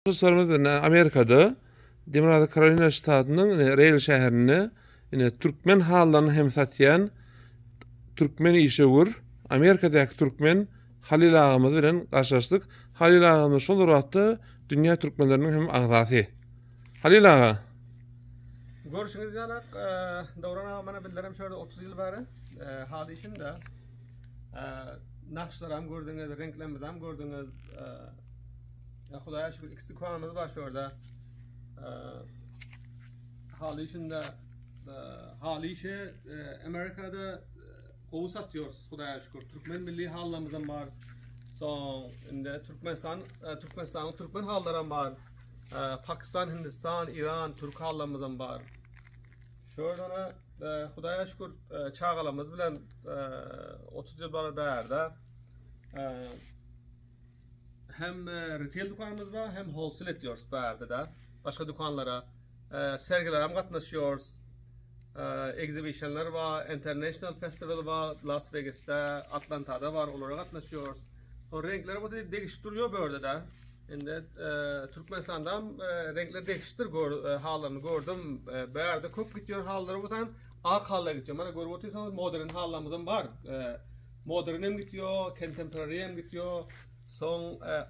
Dostlarymyz ine Amerikada Demirgazyk Karolina ştatynyň ine Reýl şäherinde ine türkmen halylaryny hem satýan türkmen işewür Amerikadaky türkmen Halyl agamyz bilen garşylaşdyk. Halyl agamyz şol bir wagtda dünýä türkmenleriniň hem agzasy. Halyl aga. Görşüňiz ýaly, Döwran aga mana bizlerem şu ýerde 30 ýyl bäri haly işinde. Nagyşlaram gördüňiz, reňklerimizem gördüňiz. Ya Hudaýa şükür ikisi dükanymyz bar şu ýerde. Haly işinde haly işi Amerikada gowy satýarys Hudaýa şükür. Türkmen milli halylarymyzam bar. Soň indi Türkmenistan Türkmenistanyň türkmen halylaram bar. Pakistan, Hindistan, Iran, türk halylarymyzam bar. Şu ýerde Hudaýa şükür çagalarymyz bilen 30 ýyl bar bärde. Hem retail dükanymyz bar, hem wholesale etýäris bärde-de. Başga dükanlara, sergilere hem gatnaşýarys. Exhibitionlar bar, International Festival bar, Las Vegasda, Atlantada bar, olara gatnaşýarys. Soň reňkler bu degişip durýar bu ýerde-de. Indi Türkmenistanda hem reňkler degişipdir, halylaryny gördüm. Bärde köp gitýän halylar bolsa ak halylar gitýär. Mana görüp otyrsyňyz, modern halylarymyzam bar. Modern hem gitýär, contemporary hem gitýär. Soň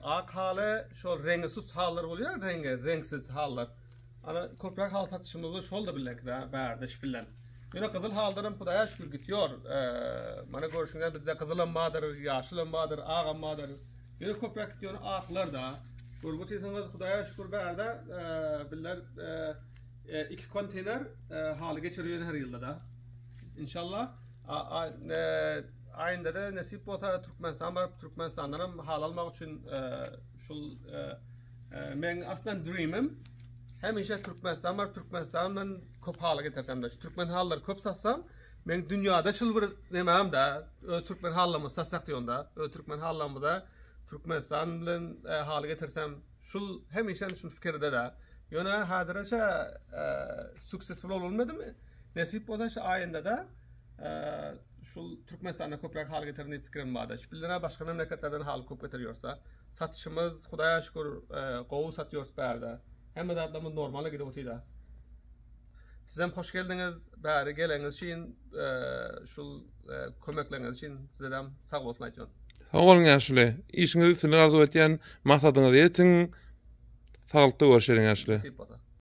ak haly, şol reňi sus halylar bolýar, reňi reňksiz halylar. Ana köpräk haly satyşymyzda şol da bilek-de, bärde şu bilen. Ýöne gyzyl halylar hem Hudaýa şükür gitýär. Mana görşüňiz bizde gyzyl hem bardyr, ýaşyl hem bardyr, ak hem bardyr. Ýöne köpräk gitýän aklar da. Görüp otyrsyňyz Hudaýa şükür bärde bizler iki konteýner haly geçirýän her ýylda da. Inşallah Aýynda-da nesip bolsa Türkmenistan baryp Türkmenistandan hem haly almak üçin şul meň aslan dreamim hemişe Türkmenistan baryp Türkmenistandan köp haly getirsem de şu türkmen halylary köp satsam meň dünýada şul bir nemem da öz türkmen halylarymyzy satsak diýende öz türkmen halylarymyza Türkmenistan bilen haly getirsem şul hemişe şul fikirde de ýöne häzirçe successful bolmadymy nesip bolsa şu aýynda da Şul Türkmenistanda köpräk haly getirin diýip pikirim bardy. Şu bildiren başga memleketlerden haly köp getirýärse. Satyşymyz Hudaýa şükür gowy satýarys bärde. Hemme zatlarymyz normal gidip otyda. Sizem hoş geldiňiz. Bäri geleňiz üçin, şul kömekleriňiz üçin sizedem sag bolsun aýtýan. Sag boluň ýaşuly. Işiňizde üstünlik arzuw etýän. Maksadyňyza ýetiň. Saglykda görşeliň ýaşuly. Nesip bolsa.